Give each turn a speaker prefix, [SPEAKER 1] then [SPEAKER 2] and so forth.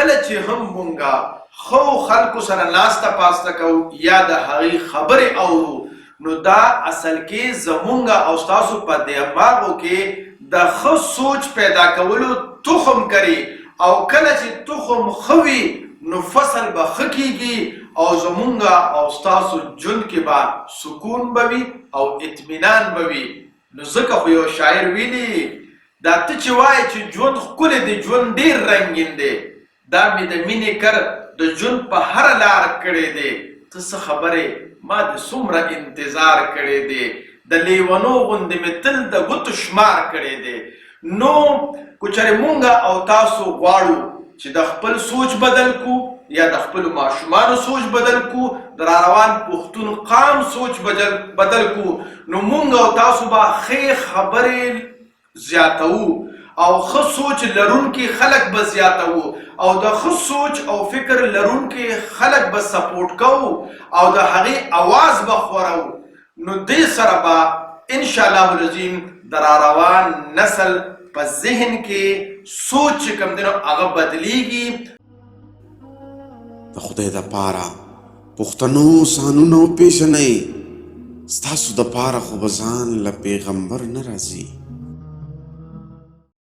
[SPEAKER 1] کله چې هم مونږه ښو خلکو سره ناسته پاسته کوو یا د هغوی خبرې اورو نو دا اصل کې زمونږ او ستاسو په دماغو کې د ښه سوچ پیدا کولو تخم کري او کله چې تخم ښه وي نو فصل به ښه کیږي او زمونږ او ستاسو ژوند کې به سکون به وي او اطمینان به وي. نو ځکه خو یو شاعر ویلي، دا ته چې وایې چې ژوند ښکلی دی، ژوند ډېر رنګین دی، دا مې د مینې کر د ژوند په هره لار کړی دی، ته څه خبر یې ما دې څومره انتظار کړی دی، د لېونو غوندې مې تل د ګوتو شمار کړی دی. نو که چېرې مونږ او تاسو غواړو چې د خپل سوچ بدل کو یا د خپلو ماشومانو سوچ بدل کو، د راروان پښتون قام سوچ بدل کو، نو مونږ او تاسو به ښې خبرې زیاتوو او ښه سوچ لرونکي خلک به زیاتوو او د ښه سوچ او فکر لرونکي خلک به سپورټ کوو او د هغې اواز به خورو. نو دې سره به ان شاء الله العظیم د راروان نسل په ذهن کې سوچ چې کوم دی نو هغه بدلیږي.
[SPEAKER 2] د خدای د پاره پښتنو ځانونه وپېژنئ، ستاسو د پاره خو به ځان له پېغمبر نه راځي.